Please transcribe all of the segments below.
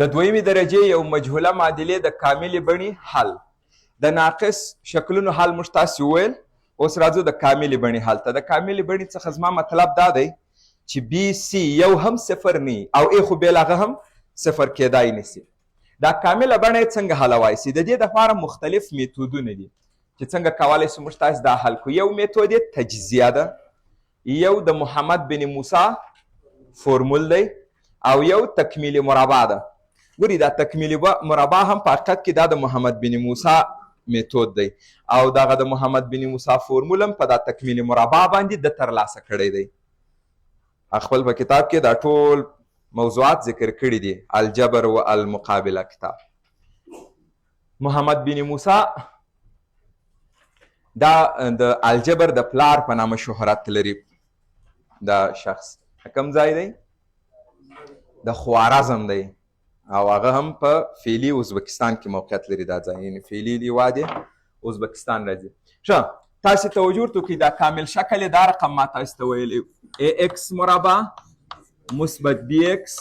د دویمې درجې یو مجهوله معادلې د کاملې بڼې حل. د ناقص شکلونو حل موږ تاسې وویل. اوس راځو د کاملې بڼې حل ته. د کاملې بڼې څخه زما مطلب دا دی چې بي سي یو هم صفر نه او ای خو بې له هغه هم صفر کېدای نه سي. دا کامله بڼه یې څنګه حلوای سي؟ د دې دپاره مختلف میتودونه دي چې څنګه کولی سو موږ تاسې دا حل کړو. یو میتود یې تجزیه ده، یو د محمد بن موسی فورمول دی، او یو تکمیل مربع ده. ګوري دا تکمیل مربع هم په حقیقت کې دا د محمد بن موسی میتود دی، او دغه د محمد بن موسی فورمول هم په دا تکمیل مربع باندې د ترلاسه کړی دی. خپل په کتاب کې دا ټول موضوعات ذکر کړي دي، الجبر و المقابله کتاب. محمد بن موسی دا د الجبر د پلار په نامه شهرت لري. دا شخص کوم ځای دی؟ د خوارزم دی، او هغه هم په فعلي ازبکستان کې موقعیت لري. دا ځای یعنی فعلي هېواد یې ازبکستان راځي. ښه، تاسې توجه ورته وکړئ. دا کامل شکل یې دا رقم ما تاسې ته ویلی، ای ایکس مربع مثبت بي ایکس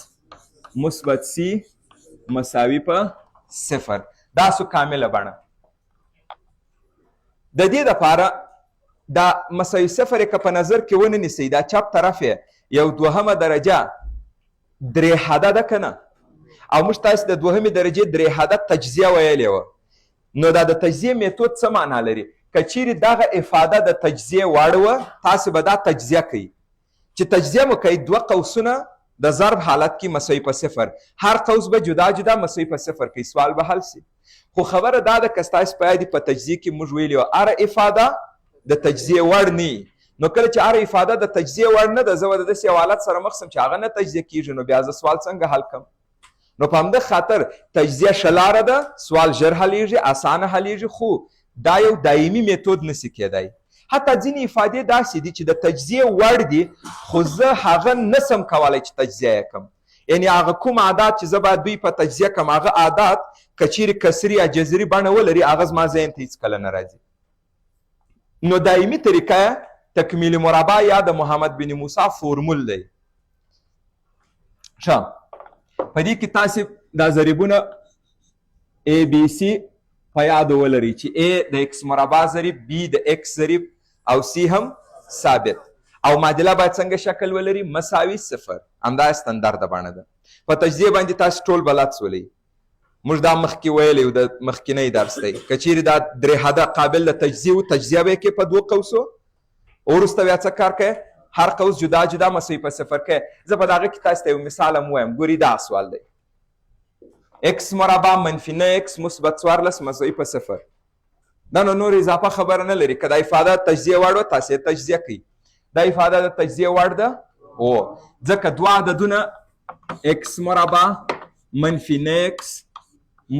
مثبت سی مساوي په صفر. دا سو کامله بڼه. د دې دپاره دا مساوي صفر یې که په نظر کې ونه نیسئ، دا چپ طرف یې یو دوهمه درجه درې حده ده که نه، او موږ تاسې د دوهمې درجې درې حده تجزیه ویلې وه. نو دا د تجزیې میتود څه معنا لري؟ که چیرې دغه افاده د تجزیې وړ وه، تاسې به دا تجزیه کوئ. چې تجزیه مو کوئ، دوه قوسونه د ضرب حالت کې مساوي په صفر، هر قوس به جدا جدا مساوي په صفر کوي، سوال به حل سي. خو خبره دا ده که ستاسې په یاد په تجزیه کې موږ ویلي وه هره افاده د تجزیې وړ نه، نو کله چې هره افاده د تجزیې وړ نه ده، زه به د داسې یو حالت سره مخ سم چې هغه نه تجزیه کېږي، نو بیا زه سوال څنګه حل کړم؟ نو په همدغه خاطر تجزیه ښه لاره ده، سوال ژر حلیږي، اسانه حلیږي، خو دا یو دایمي میتود نسی کېدای. حتی ځینې افادې داسې دي چې د تجزیې وړ دي، خو زه هغه نسم کولی چې تجزیه یې کړم. یعنی هغه کوم عادات چې زه باید دوی په تجزیه کړم، هغه عادات که چیرې کسري یا جذري بڼه ولري، هغه زما ذهن ته هیڅکله نه راځي. نو دایمي طریقه تکمیل مربع یا د محمد بن موسی فورمول دی. ښه، په دې کې تاسې دا ضریبونه A B C په یاد ولرئ چې A د x مربع ضریب، B د x ضریب، او C هم ثابت، او معادله باید څنګه شکل ولري؟ مساوي صفر. همدا ستندرده بڼه ده. په تجزیه باندې تاسې ټول بلد سولئ. موږ دا مخکې ویلی و، د مخکینی درس دی. که چیرې دا درې حده قابل د تجزیې و، تجزیه به یې کې په دوو قوسو، وروسته بیا څه کار کوي؟ هر قوس جدا جدا مساوي په صفر کوي. زه په دغه کې تاسو ته یو مثال هم ووایم. ګوري دا سوال دی، x مربع منفي نه x مثبت 14 مساوي په صفر. دا نو نور اضافه خبره نه لري. که دا افاده تجزیه وړ وه، تاسې یې تجزیه کړئ. دا افاده د تجزیې وړ ده او ځکه دوه عددونه x مربع منفي نه x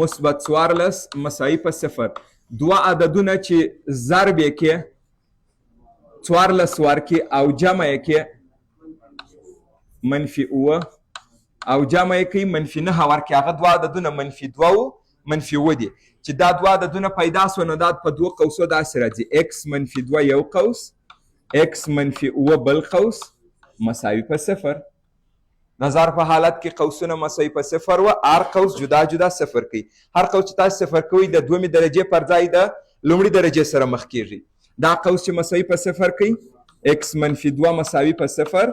مثبت 14 مساوي په صفر، دوه عددونه چې ضرب یې کې 14 ورکې او جمع یې کې منفي 7 او جمع یې کوي منفي 9 ورکې، هغه دوه عددونه منفي 2 و منفي 7 دي. چې دا دوه عددونه پیدا سوه، نو دا په دوو قوسو داسې راځي، x منفي 2 یو قوس، x منفي 7 بل قوس مساوي په صفر. نظر په حالت کې قوسونه مساوي په صفر و، هر قوس جدا جدا صفر کوي. هر قوس چې تاسو صفر کوئ د دومې درجې پر ځای د لومړي درجې سره مخ کیږي. دا قوس چې مساوي په صفر کوي، x منفي 2 مساوي په صفر،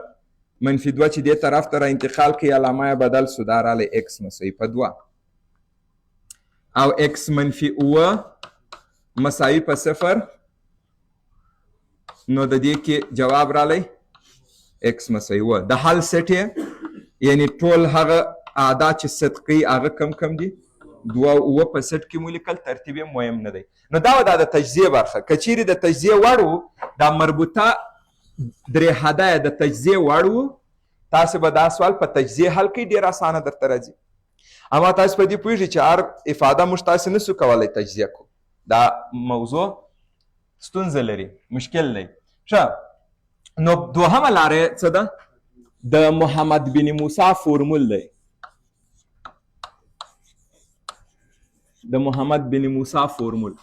منفي 2 چې دې طرف ته را انتقال کوي، علامه یې بدل سو، دا رالی x مساوي په 2 او x منفي 7 مساوي په صفر. نو د دې کې جواب رالی x مساوي 7. د حل سیټ یې یعنی ټول هغه اعداد چې صدقي هغه کم کم دي، 2 او 7 په سیټ کې مو لیکل، ترتیب یې مهم نه دی. نو دا وه دا د تجزیې برخه. که چیرې د تجزیې وړ و، دا مربوطه درې حده د تجزیې وړ و، تاسې به دا سوال په تجزیې حل کړئ، ډېر اسانه درته راځي. اما تاسې په دې پوهېږئ چې هر افاده موږ تاسې نه سو کولی تجزیه کړو، دا موضوع ستونزه لري، مشکل دی. ښه، نو دوهمه لاره یې څه ده؟ د محمد بن موسی فورمول دی. د محمد بن موسی فورمول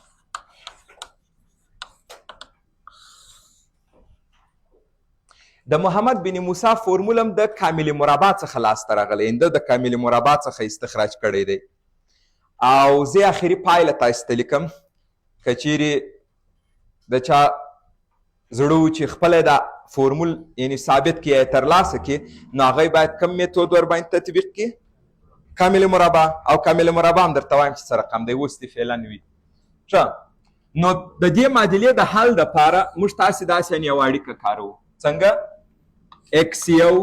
د د محمد بن موسی فورمول هم د کامل مربع څخه لاسته راغلی، ده د کامل مربع څخه استخراج کړی دی. او زه اخري پایله تاسو ته لیکم، که چیرې د چا زړه و چې خپله دا فورمول یعنی ثابت کړي یا ترلاسه کړي، نو هغه باید کوم میتود ورباندې تطبیق کړي؟ کامل مربع. او کامل مربع هم درته وایم چې څه رقم دی، اوس دې فعلا وي. ښه، نو د دې معادلې د حل دپاره موږ تاسې داسې یوه اړیکه کاروو. څنګه؟ ایکس یو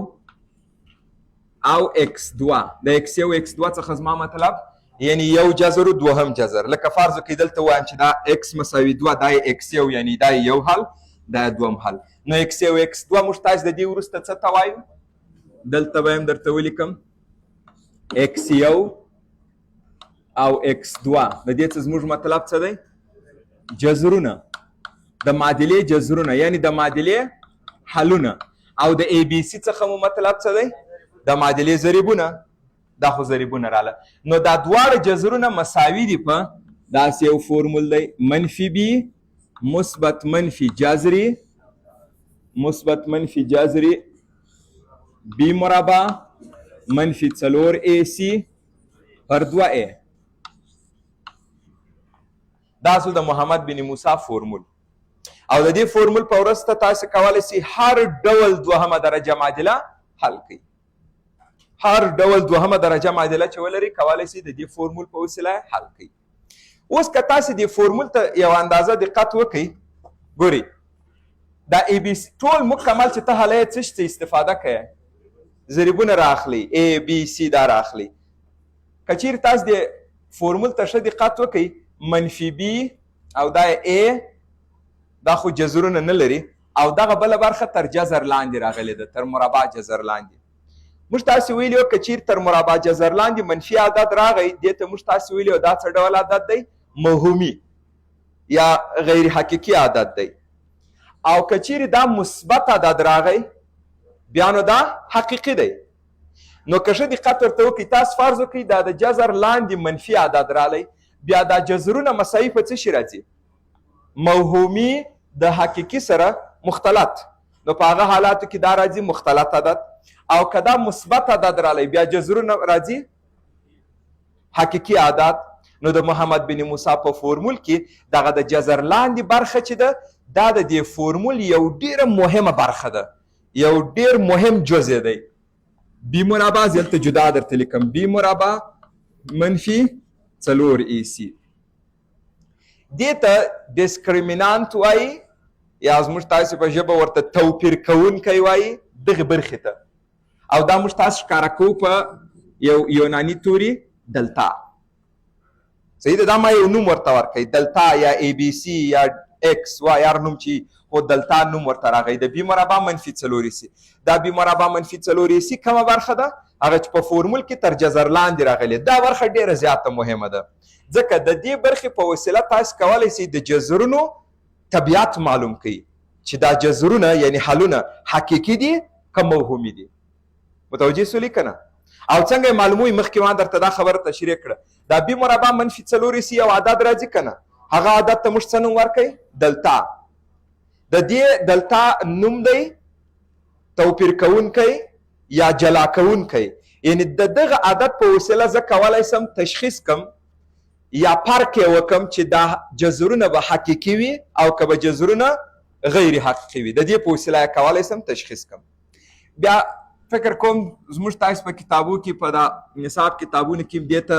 او ایکس دوه. د ایکس یو ایکس دوه څخه زما مطلب یعنی یو جذر و دوهم جذر. لکه فرض وکړئ دلته وایم چې دا ایکس مساوي دوه، دا یې ایکس یو یعنی دا یې یو حل، دا یې دوهم حل. نو ایکس یو ایکس دوه موږ تاسې د دې وروسته څه ته وایو؟ دلته به یم درته ولیکم ایکس یو او ایکس دوه. د دې څه زموږ مطلب څه دی؟ جذرونه، د معادلې جذرونه یعنی د معادلې حلونه. او د ای بي سي څخه مو مطلب څه دی؟ د معادلې ضریبونه. دا خو ضریبونه راله. نو دا دواړه جذرونه مساوي دي په داسې یو فورمول دی، منفي بي مثبت منفي جذري مثبت منفي جذري بي مربع منفي څلور ای سي پر دوه ای. دا اصل د محمد بن موسی فورمول. او د دې فورمول په مرسته تاسو کولی شئ هر ډول دوهمه درجه معادله حل کړئ. هر ډول دوهمه درجه معادله چې ولرئ کولی شئ د دې فورمول په وسیله حل کړئ. اوس که تاسو دې فورمول ته یو اندازه دقت وکړئ، ګورئ دا ای بي سي ټول مکمل چې ته حلوې څه شي استفاده کوې، ضریبونه رااخلي، ای بي سي دا رااخلي. که چیرې تاسو دې فورمول ته ښه دقت وکړئ، منفي بي او دا ای دا خو جذرونه نه لري، او دغه بله برخه تر جذر لاندې راغلې ده، تر مربع جذر لاندې. موږ تاسې ویلي وو که چیرې تر مربع جذر لاندې منفي عدد راغی، دې ته موږ تاسې ویلي وو دا څه ډول عدد دی؟ موهومي یا غیر حقیقي عدد دی. او که چیرې دا مثبت عدد راغی، بیا نو دا حقیقي دی. نو که ښه دقت ورته وکړئ، تاسو فرض وکړئ دا د جذر لاندې منفي عدد راغلی، بیا دا جذرونه مساوي په څه شي راځي؟ موهومي د حقیقي سره مختلط. نو په هغه حالاتو کې دا راځي مختلط عدد. او که دا مثبت عدد راغلی، بیا جذرونه راځي حقیقي عدد. نو د محمد بن موسی په فورمول کې دغه د جذر لاندې برخه چې ده، دا د دې فورمول یو ډېره مهمه برخه ده، یو ډېر مهم جزء دی. بی مربع زه دلته جدا درته لیکم، بی مربع منفي څلور ای سي. دې ته ډیسکریمینانت وایي، یا زموږ تاسې په ژبه ورته توپیر کوونکی وایي دغې برخې ته. او دا موږ تاسو ښکاره کوو په یو یوناني توري دلتا. صحیح ده، دا ما یو نوم ورته ورکړی، دلتا یا ای بي سي یا ایکس وای هر نوم چې، خو دلتا نوم ورته راغی. د بی مربع منفي څلور ای سي. دا بی مربع منفي څلور ای سي کومه برخه ده؟ هغه چې په فورمول کې تر جذر لاندې راغلې. دا برخه ډېره زیاته مهمه ده، ځکه د دې برخې په وسیله تاسو کولی شئ د جذرونو طبیعت معلوم کړئ چې دا جذرونه یعنی حلونه حقیقي دي که موهومي دي. متوجه سولې که نه؟ او څنګه یې معلوموي؟ مخکې ما درته دا خبره تشریح کړه. دا بی مربع منفي څلور ای سي یو عدد راځي که نه؟ هغه عدد ته موږ څه نوم ورکوي؟ دلتا. د دې دلتا نوم دی توپیر کوونکی یا جلا کوونکی، یعنی د دغه عدد په وسیله زه کولی سم تشخیص کم یا فرق یې وکم چې دا جذرونه به حقیقي وي او که به جذرونه غیر حقیقي وي. د دې په وسیله یې کولی سم تشخیص کم. بیا فکر کوم زموږ تاسو په کتابو کې، په دا نصاب کتابونو کې دې ته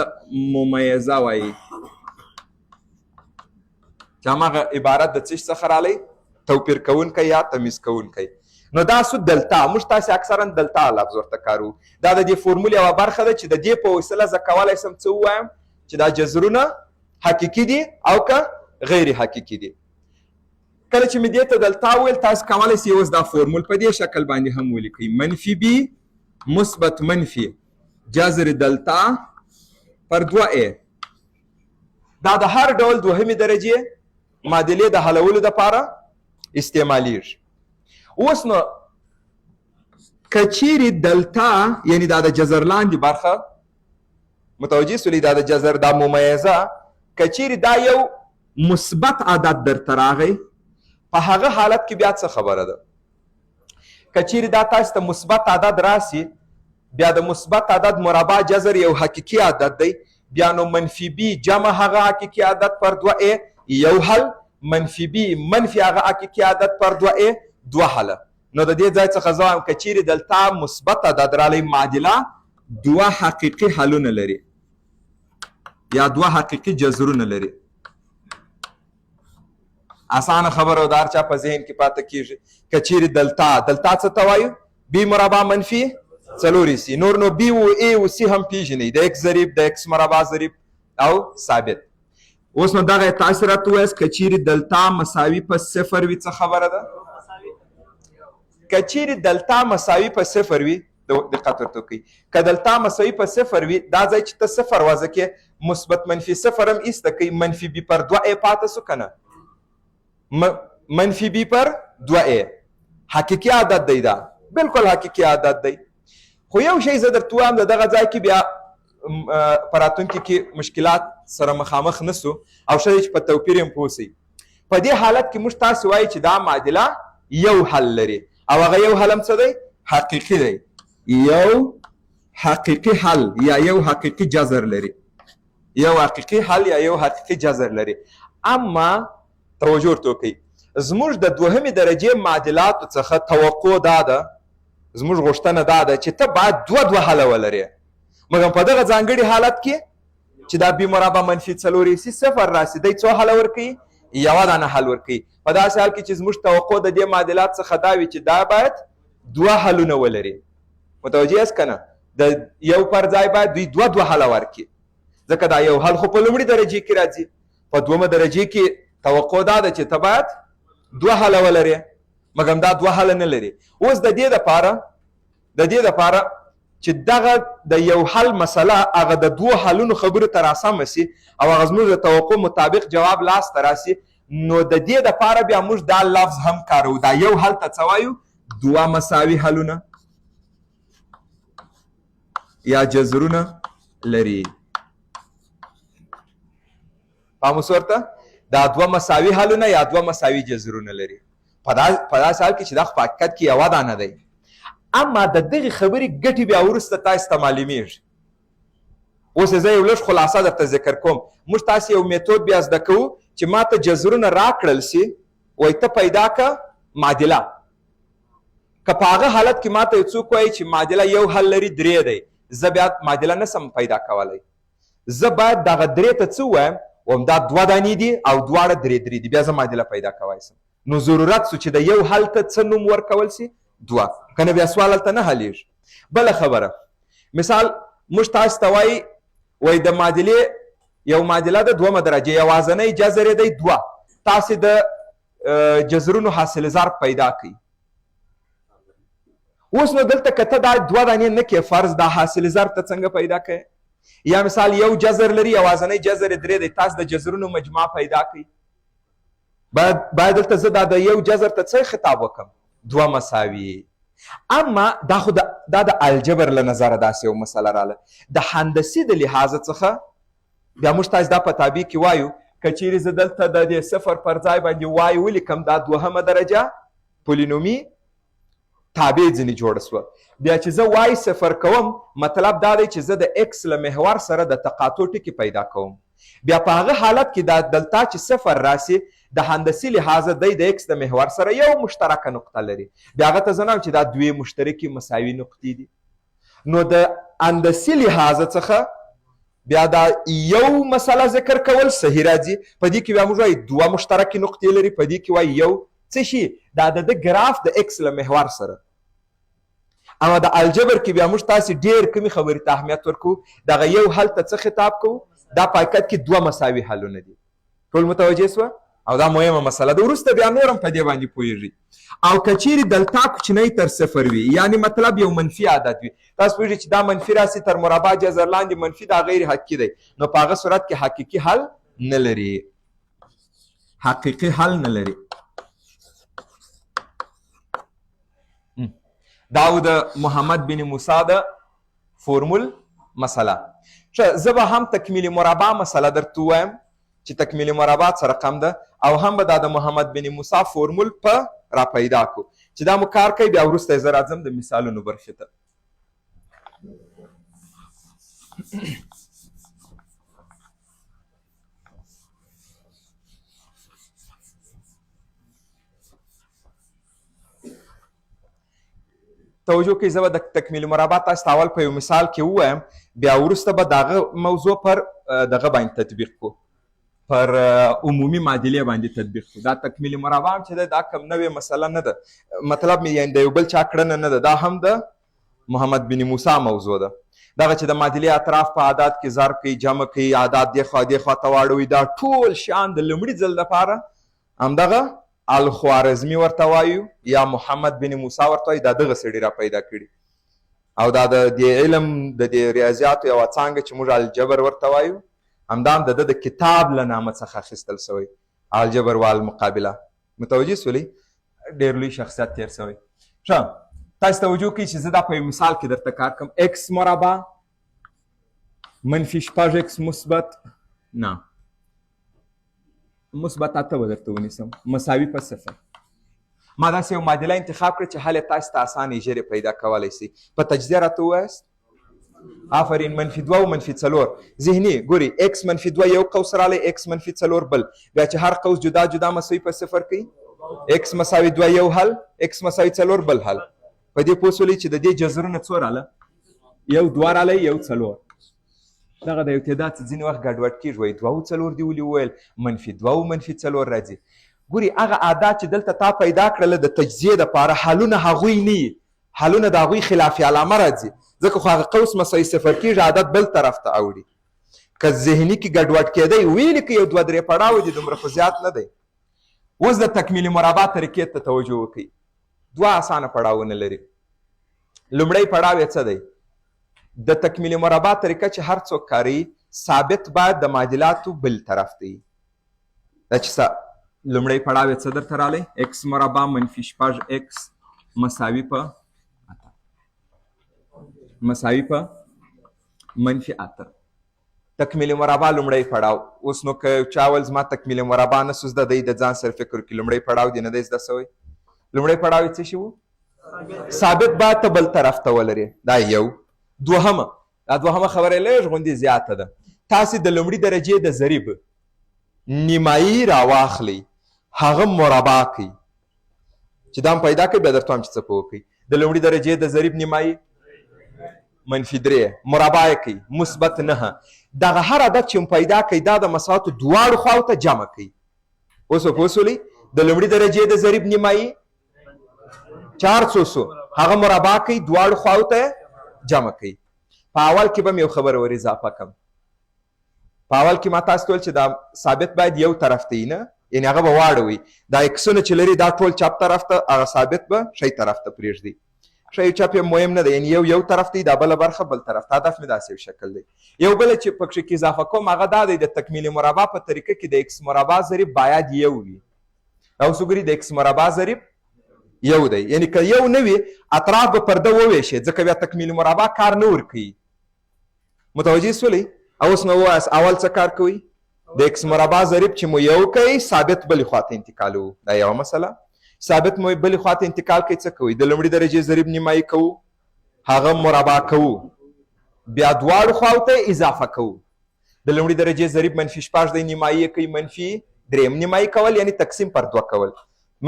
ممیزه وایي، چې هماغه عبارت د څه شي څخه راغلی؟ توپیر کوونکی یا تمیز کوونکی. نو دا سو دلتا، موږ تاسې اکثرا دلتا لفظ ورته کارو. دا د دې فورمول یوه برخه ده چې د دې په وسیله زه کولی سم څه ووایم چې دا جذرونه حقیقي دي او که غیر حقیقي دي. کله چې مې دې ته دلتا وویل، تاسو کولی شئ اوس دا فورمول په دې شکل باندې هم ولیکئ، منفي بي مثبت منفي جذر دلتا پر دوه ای. دا د هر ډول دوهمې درجې معادلې د حلولو دپاره استعمالیږي. اوس نو که چیرې دلتا یعنی دا د جذر لاندې برخه، متوجه سولې، دا د جذر دا ممیزه، که چیرې دا یو مثبت عدد درته راغی، په هغه حالت کې بیا څه خبره ده؟ که چیرې دا تاسو ته مثبت عدد راسي، بیا د مثبت عدد مربع جذر یو حقیقي عدد دی، بیا نو منفي بي جمع هغه حقیقي عدد پر دوه ای یو حل، منفي بي منفي هغه حقیقي عدد پر دوه ای دوه حله. نو د دې ځای څخه زه وایم که چیرې دلته مثبت عدد رالی، معادله دوه حقیقي حلونه لري یا دوه حقیقي جذرونه لري. اسانه خبره ده، هر چا په ذهن کې پاته کیږي. که چیرې دلتا، دلتا څه ته وایو؟ بی مربع منفي څلور سی. نور نو بی او ای او سی هم پیژنئ، د ایکس ضریب، د ایکس مربع ضریب او ثابت. اوس نو دغه تاسو راته ووایاست که چیرې دلتا مساوي په صفر وي څه خبره ده؟ که چیرې دلتا مساوي په صفر وي، دقت ورته وکړئ، که دلتا مساوي په صفر وي، دا ځای چې ته صفر وضع کې، مثبت منفي صفر هم ایسته کوي، منفي بی پر دوه ای پاته سو که نه؟ منفي بی پر دوه ای حقیقي عدد دی، دا بالکل حقیقي عدد دی. خو یو شی زه درته وایم، د دغه ځای کې بیا په راتلونکي کې مشکلات سره مخامخ نه سو، او ښه دی چې په توپیر یې هم پوه سئ. په دې حالت کې موږ تاسې وایو چې دا معادله یو حل لري، او هغه یو حل هم څه دی؟ حقیقي دی. یو حقیقي حل یا یو حقیقي جذر لري، یو حقیقي حل یا یو حقیقي جذر لري. اما توجه ورته وکړئ، زموږ د دوهمې درجې معادلاتو څخه توقع دا ده، زموږ غوښتنه دا ده چې ته باید دوه دوه حله ولرې، مګر په دغه ځانګړي حالت کې چې دا بی مربع منفي څلور سی صفر راسي، دی څو حله ورکوي؟ یوه دانه حل ورکوي. په داسې حال کې چې زموږ توقع د دې معادلات څخه دا وي چې دا باید دوه حلونه ولري. متوجه یاست که نه؟ د یو پر ځای باید دوی دوه دوه حله ورکړي، ځکه دا یو حل خو په لومړي درجې کې راځي، په دومه درجې کې توقع دا ده چې ته باید دوه حله ولرې، مګر دا دوه حله نه لري. اوس د دې دپاره چې دغه د یو حل مسله هغه د دوو حلونو خبرو ته راسمه سي او هغه زموږ د توقع مطابق جواب لاس ته راسي، نو د دې دپاره بیا موږ دا لفظ هم کاروو. دا یو حل ته څه وایو؟ دوه مساوي حلونه یا جذرونه لري. پام اوس ورته، دا دوه مساوي حلونه یا دوه مساوي جذرونه لري، په داسې حال کې چې دا خو په حقیقت کې یوه دانه دی. اما د دغې خبرې ګټې بیا وروسته تاسو ته معلومیږي. اوس زه یو لږ خلاصه درته ذکر کوم. موږ تاسو یو میتود بیا زده کوو چې ما ته جذرونه راکړل سي، وایي ته پیدا که معادله. که په هغه حالت کې ما ته یو څوک وایي چې معادله یو حل لري درې دی، زه بیا معادله نسم پیدا کولی. زه باید دغه درې ته څه ووایم؟ وایم دا دوه دانې دي او دواړه درې درې دي، بیا زه معادله پیدا کولی سم. نو ضرورت سو چې د یو حل ته څه نوم ورکول سي؟ دوه، که نه بیا سوال هلته نه حلیږي. بله خبره، مثال موږ تاسو ته وایي، وایي د معادلې یو معادله ده دومه درجه، یوازنی جذر یې دی دوه، تاسې د جذرونو حاصل ضرب پیدا کړئ. اوس نو دلته که ته دا دوه دانې نه کې، فرض دا حاصل ضرب ته څنګه پیدا کړې؟ یا مثال یو جذر لري، یوازنی جذر یې درې دی، تاسو د جذرونو مجموعه پیدا کړئ. باید دلته زه دا د یو جذر ته څه خطاب وکړم؟ دوه مساوي. اما دا خو دا د الجبر له نظره داسې یو مسله راله. د هندسي د لحاظه څخه بیا موږ تاسو دا په تابع کې وایو، که چیرې زه دلته د دې صفر پر ځای باندې وای ولیکم، دا دوهمه درجه پولینومي تابع ځینې جوړه سوه. بیا چې زه وای صفر کوم، مطلب دا دی چې زه د ایکس له محور سره د تقاطع ټکي پیدا کوم. بیا په هغه حالت کې دا دلته چې صفر راسي، د هندسي لحاظه دی د ایکس د محور سره یو مشترکه نقطه لري. بیا هغه ته زه نه وایم چې دا دوې مشترکې مساوي نقطې دي. نو د هندسي لحاظه څخه بیا دا یو مسله ذکر کول صحیح راځي. په دې کې بیا موږ وایو دوه مشترکې نقطې لري، په دې کې وایو یو څه شي، دا د ده ګراف د ایکس له محور سره. اما د الجبر کې بیا موږ تاسې ډېر کمې خبرې ته اهمیت ورکوو. دغه یو حل ته څه خطاب کوو؟ دا په حقیقت کې دوه مساوي حلونه دي. ټول متوجه سوه؟ او دا مهمه مسله ده، وروسته بیا نور هم په دې باندې پوهېږي. او که چیرې دلتا کوچنی تر صفر وي، یعنی مطلب یو منفي عدد وي، تاسو پوهېږئ چې دا منفي راسي تر مربع جذر لاندې منفي، دا غیر حقیقي دی، نو په هغه صورت کې حقیقي حل نه لري، حقیقي حل نه لري. دا و د محمد بن موسی د فورمول مسله. زه به هم تکمیل مربع مسله درته ووایم چې تکمیل مربع څه رقم ده، او هم به دا د محمد بن موسی فورمول په را پیدا کو چې دا مو کار کوي، بیا وروسته زه راځم د مثالونو برخې ته. توجه کوئ، زه به د تکمیل مربع تاسو ته اول په یو مثال کې ووایم، بیا وروسته به د هغه موضوع پر دغه باندې تطبیق کړو، پر عمومي معادلې باندې تطبیق کړو. دا تکمیل مربع هم چې ده دا کوم نوې مسله نه ده، مطلب مې یعنې د یو بل چا کړنه نه ده، دا هم د محمد بن موسی موضوع ده. دغه چې د معادلې اطراف په اعداد کې ضرب کوي، جمع کوي، اعداد دې خوا دې خوا ته واړوي، دا ټول شیان د لومړي ځل دپاره همدغه الخوارزمي ورته وایو یا محمد بن موسی ورته وایو، دا دغه سړي را پیدا کړي. او دا د دې علم د دې ریاضیاتو یوه څانګه چې موږ الجبر ورته وایو، همدا هم د ده د کتاب له نامه څخه اخیستل شوی، الجبر والمقابله. متوجه سولئ؟ ډېر لوی شخصیت تېر شوی. ښه، تاسو توجه کوئ چې زه دا په یو مثال کې درته کار کوم. ایکس مربع منفي شپږ ایکس مثبت نه مثبت اته به درته ونیسم مساوي په صفر. ما داسې یو معادله انتخاب کړه چې حل یې تاسو ته اسانه ژر یې پیدا کولی شئ. په تجزیه راته ووایاست. آفرین، منفي دوه او منفي څلور. ذهني ګوري، ایکس منفي دوه یو قوس رالی، ایکس منفي څلور بل، بیا چې هر قوس جدا جدا مساوي په صفر کوي، ایکس مساوي دوه یو حل، ایکس مساوي څلور بل حل. په دې پوه سولئ چې د دې جذرونه څو راله؟ یو دوه رالی، یو څلور. دغه د یو تعداد څه ځینې وخت ګډوډ کېږي، وایي دوه او څلور دې ولې وویل، منفي دوه او منفي څلور راځي. ګوري هغه اعداد چې دلته تا پیدا کړله د تجزیې دپاره، حلونه هغوی نه وي، حلونه د هغوی خلاف علامه راځي، ځکه خو هغه قوس مساوي صفر کېږي، عدد بل طرف ته اوړي. که ذهني کې ګډوډ کېدی ویې لیکئ، یو دوه درې پړاو دي، دومره خو زیات نه دی. اوس د تکمیل مربع طریقې ته توجه وکړئ. دوه اسانه پړاوونه لري. لومړی پړاو یې څه دی؟ د تکمیل مربع طریقه چې هر څوک کاروي، ثابت باید د معادلاتو بل طرف دی. دا چې لومړی پړاو یې څه درته رالی؟ ایکس مربع منفي شپږ ایکس مساوي په اته، مساوي په منفي اته. تکمیل مربع لومړی پړاو. اوس نو که چا ویل زما تکمیل مربع نه سو زده، دی د ځان سره فکر وکړي، لومړی پړاو دې نه دی زده سوی. لومړی پړاو یې څه شي وو؟ ثابت باید ته بل طرف ته ولرې، دا یو. دوهمه، دا دوهمه خبره یې لږ غوندې زیاته ده. تاسې د لومړي درجې د ضریب نیمایي راواخلئ، هغه مربع کړئ، چې دا هم پیدا کړئ، بیا درته وایم چې څه په وکړئ. د لومړي درجې د ضریب نیمایي منفي درې، مربع یې کړئ مثبت نهه. دغه هر عدد چې هم پیدا کړئ، دا د مساواتو دواړو خواو ته جمع کړئ. اوس به پوه سولئ؟ د لومړي درجې د ضریب نیمایي چار څو سو، هغه مربع کړئ، دواړو خواو ته جمع کړئ. په اول کې به مې یو خبره ور اضافه کړم. په اول کې ما تاسو ته ویل چې دا ثابت باید یو طرف ته وي، نه یعنې هغه به واړوئ، دا ایکسونه چې لري دا ټول چپ طرف ته، هغه ثابت به ښی طرف ته پرېږدئ. ښه یو چپ یې مهم نه دی، یعنې یو یو طرف ته، دا بله برخه بل طرف ته. هدف مې داسې یو شکل دی. یو بله چې پکښې کې اضافه کوم هغه دا دی، د تکمیل مربع په طریقه کې د ایکس مربع ضریب باید یو وي. دا اوس وګورئ، د ایکس مربع ضریب یو دی، یعنې که یو نه وي اطراف به پر ده وویشي، ځکه بیا تکمیل مربع کار نه ورکوي. متوجه سولئ؟ اوس نو ووایاست اول څه کار کوئ؟ د ایکس مربع ضریب چې مو یو کوي، ثابت بلې خوا ته انتقالوو، دا یوه مسله. ثابت مو بلې خوا ته انتقال کوي، څه کوئ؟ د لومړي درجې ضریب نیمایي کوو، هغه مربع کوو، بیا دواړو خواو ته اضافه کوو. د لومړي درجې ضریب منفي شپږ دی، نیمایي یې کوي منفي درې، نیمایي کول یعنې تقسیم پر دوه کول،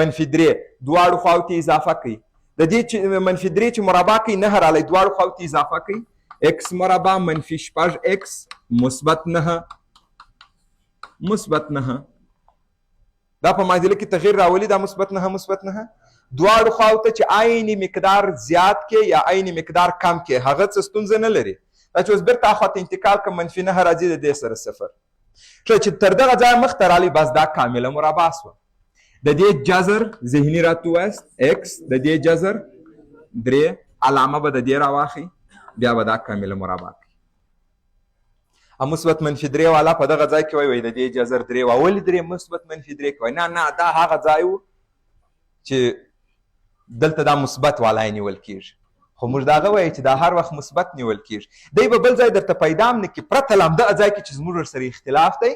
منفي درې دواړو خواو ته اضافه کوي. د دې چې منفي درې چې مربع کوي نهه رالی، دواړو خواو ته اضافه کوي، ایکس مربع منفي شپږ ایکس مثبت نهه، مثبت نهه. دا په معادله کې تغییر راولي، دا مثبت نهه مثبت نهه دواړو خواو ته چې عیني مقدار زیات کې یا عیني مقدار کم کې، هغه څه ستونزه نه لري. دا چې اوس بېرته اخوا ته انتقال که منفي نهه راځي د دې سره صفر. ښه چې تر دغه ځایه مخته رالی، بس دا کامله مربع سوه. د دې جذر ذهني راته ووایاست، ایکس د دې جذر درې، علامه به د دې راواخلي، بیا به دا کامله مربع کوي. مثبت منفي درې والا په دغه ځای کې وایي، وایي د دې جذر درې وه، ولې درې مثبت منفي درې کوي؟ نه نه، دا هغه ځای و چې دلته دا مثبت والا یې نیول کېږي، خو موږ دا هغه وایي چې دا هر وخت مثبت نیول کېږي. دی به بل ځای درته پیدا هم نه کړي، پرته له همدغه ځای کې چې زموږ ورسره اختلاف دی،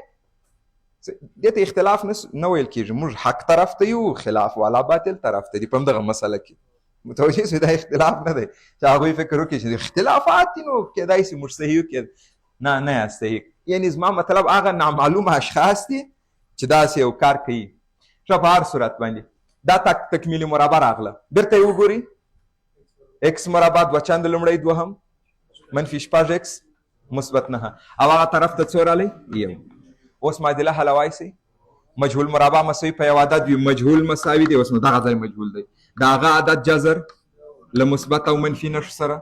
دې ته اختلاف نه ویل کېږي. موږ حق طرف ته یو، خلاف والا باطل طرف ته دي په همدغه مسله کې. متوجه شوې؟ دا اختلاف نه دی چې هغوی فکر وکړي چې اختلافات دي نو کېدای شي موږ صحیح یو، نه نه یاست صحیح. یعنې زما مطلب هغه نامعلومه اشخاص دي چې داسې یو کار کوي. ښه، په هر صورت باندې دا تکمیلي مربع راغله. بیرته یې وګورئ، ایکس مربع دوه چنده لومړی دوهم منفي شپږ ایکس مثبت نهه، او هغه طرف ته څو رالی؟ یو. اوس معادله حلوای سئ. مجهول مربع مساوي په یو عدد وي، مجهول مساوي دی. اوس نو دغه ځای مجهول دی، د هغه عدد جذر له مثبت او منفي نښو سره.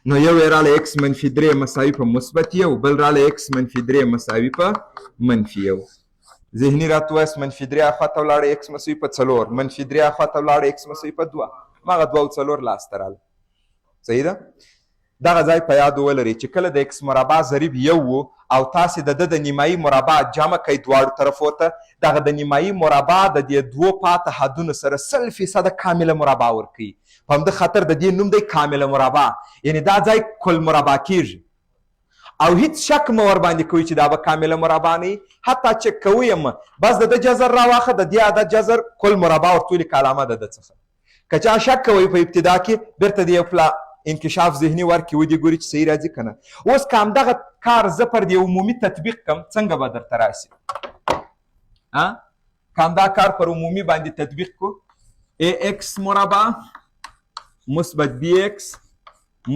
نو یو یې راله ایکس منفي درې مساوي په مثبت یو، بل راله ایکس منفي درې مساوي په منفي یو. ذهني راته ووایاست، منفي درې اخوا ته ولاړه ایکس مساوي په څلور، منفي درې اخوا ته ولاړه ایکس مساوي په دوه، هماغه دوه او څلور لاسته راله. صحیح ده؟ دغه ځای په یاد ولرئ چې کله د ایکس مربع ضریب یو وو او تاسې د ده د نیمایي مربع جمع کړئ دواړو طرفو ته، دغه د نیمایي مربع د دې دوو پاته حدونو سره سل فیصده کامله مربع ورکوي. په همده خاطر د دې نوم دی کامله مربع، یعنې دا ځای کل مربع کیږي او هیڅ شک مه ورباندې کوئ چې دا به کامله مربع نه وي، حتی چک کوئ یې مه، بس د ده جذر راواخه، د دې عدد جذر کل مربع ورته ولیکه علامه د ده څخه. که چا شک کوي په ابتدا کې، بیرته دې یو پلا انکشاف ذهني ورکړي، ودې ګوري چې صحیح راځي که نه. اوس که همدغه کار زه پر دې عمومي تطبیق کم، څنګه به درته راسي؟ که همدا کار پر عمومي باندې تطبیق کو، ای ایکس مربع مثبت بی ایکس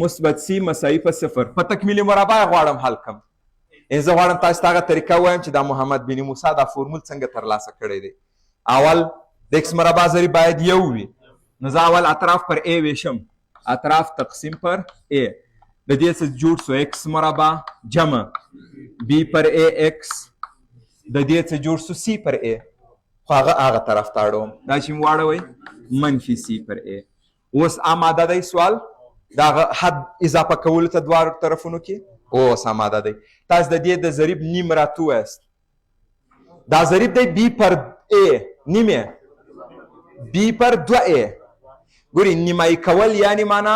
مثبت سی مساوي په صفر، په تکمیلي مربع یې غواړم حل کم. زه غواړم تاسو ته هغه طریقه ووایم چې دا محمد بن موسی دا فورمول څنګه ترلاسه کړی دی. اول د ایکس مربع ضریب باید یو وي، نو زه اول اطراف پر ای ویشم، اطراف تقسیم پر ای، د دې څه جوړ سو ایکس مربع جمع بی پر ای ایکس، د دې څه جوړ سو سی پر ای، خو هغه هغه طرف ته اړوم، دا چې مو واړوئ منفي سی پر ای. اوس آماده دی سوال دا حد اضافه کولو ته دواړو طرفونو کې، اوس آماده دی. تاسو د دې د ضریب نیم راته ووایاست، دا ضریب دی بی پر ای، نیم یې بی پر دوه ای. ګوري نیمایي کول یعنی معنا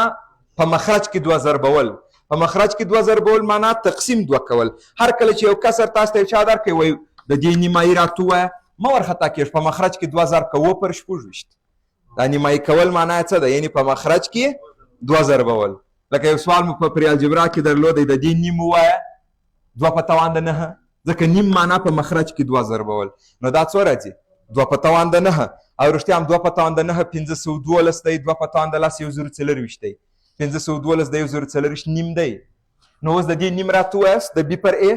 په مخرج کې دوه ضربول، په مخرج کې دوه ضربول معنا تقسیم دوه کول. هر کله چې یو کسر تاسو ته یو چا درکړي وایي د دې نیمایي راته ووایه، مه ورخطا کېږه، په مخرج کې دوه ضرب که اووه پر شپږ ویشت. دا نیمایي کول معنا یې څه ده؟ یعنی په مخرج کې دوه ضربول. لکه یو سوال مو په پری الجبرا کې درلودی، د دې نیم ووایه دوه په توان د نهه، ځکه نیم معنا په مخرج کې دوه ضربول، نو دا څو راځي؟ دوه په توان د نهه. او رښتیا هم دوه په توان د نهه پنځه سوه دوولس دی، دوه په توان د لس یو زرو څلورویشت دی، پنځه سوه دوولس د یو زرو څلورویشت نیم دی. نو اوس د دې نیم راته ووایاست، د بی پر ای،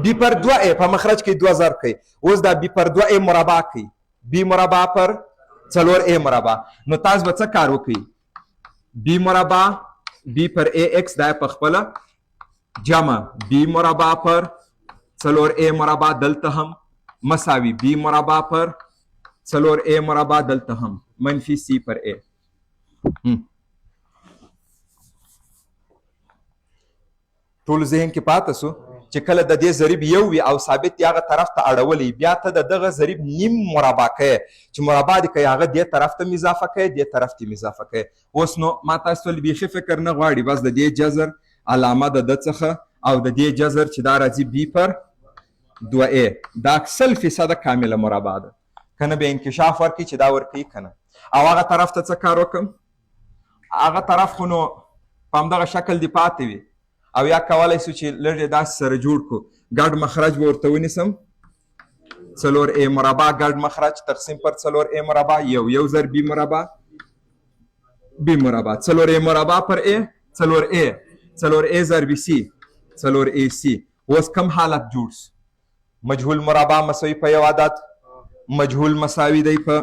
بی پر دوه ای په مخرج کې دوه ضرب کوي. اوس دا بی پر دوه ای مربع کوي، بی مربع پر څلور ای مربع. نو تاسو به څه کار وکړئ؟ بی مربع بی پر ای ایکس دا په خپله جمع بی مربع پر څلور ای مربع دلته هم مساوي بی مربع پر څلور ای مربع دلته هم منفي سی پر ای. ټول ذهن کې پاته سو چې کله د دې ضریب یو وي او ثابت دی هغه طرف ته اړولی، بیا ته د دغه ضریب نیم مربع کوې، چې مربع دې کوي هغه دې طرف ته اضافه کوې، دې طرف ته اضافه کوې. اوس نو ما تاسو ته بیخي فکر نه غواړي، بس د دې جذر علامه د ده څخه او د دې جذر چې دا راځي بی پر دوه ای، دا سل فیصده کامله مربع ده. که نه بیا انکشاف ورکړي چې دا ورکوي که نه. او هغه طرف ته څه کار وکړم؟ هغه طرف خو نو په همدغه شکل دې پاتې وي، او یا کولی سو چې لږ یې داسې سره جوړ کړو، ګډ مخرج به ورته ونیسم، څلور ای مربع ګډ مخرج تقسیم پر څلور ای مربع یو یو ضرب بی مربع بی مربع څلور ای مربع پر ای څلور ای څلور ای ضرب سی څلور ای سی. اوس کم حالت جوړ سو؟ مجهول مربع مساوي په یو عدد، مجهول مساوي دی په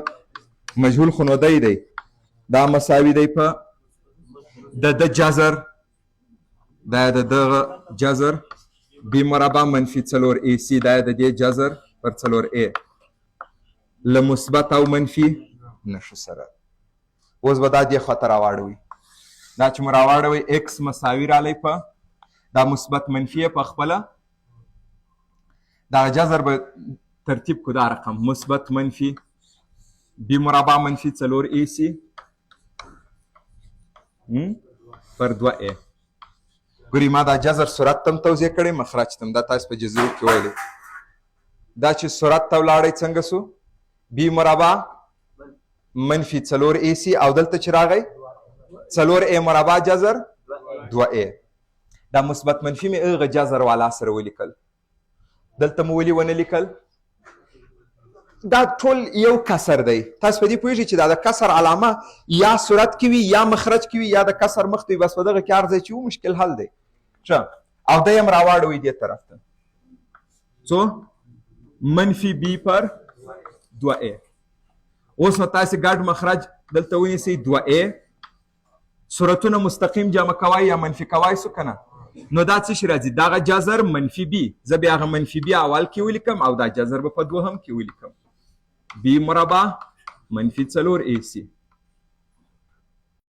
مجهول خو نو دی دی دا مساوي دی په د د جذر، دا د دغه جذر بی مربع منفي څلور ای سی، دا د دې جذر پر څلور ای له مثبت او منفي نښو سره. اوس به دا دې خواته راواړوي، دا چې مو راواړوي ایکس مساوي رالی په دا مثبت منفي یې په خپله دا جذر به ترتیب کو، دا رقم مثبت منفي بی مربع منفي څلور ای سی پر دوه ای. ګوري ما دا جذر صورت تم توضیح کړی، مخرج تم، دا تاسو په جزیرو کې ویلی. دا چې سرعت ته ولاړی څنګه سو؟ بی مربع منفي څلور ای سي، او دلته چې راغی څلور ای مربع جذر دوه ای. دا مثبت منفي مې هغه جذر والا سره ولیکل، دلته مو ولي ونه لیکل؟ دا ټول یو کسر دی. تاسو په دې پوهیږئ چې دا د کسر علامه یا صورت کې وي یا مخرج کې وي یا د کسر مخ ته وي، بس په دغه کې هر ځای چې و مشکل حل دی. ښه، او دی هم راواړوئ دې طرف ته، څو منفي بی پر دوه ای. اوس نو تاسې ګډ مخرج دلته ونیسئ دوه ای، صورتونه مستقیم جمع کوای یا منفي کوای سو که نه؟ نو دا څه شي راځي؟ دغه جذر منفي بی، زه بیا هغه منفي بی اول کې ولیکم او دا جذر به په دوهم کې ولیکم، بی مربع منفي څلور ای سي.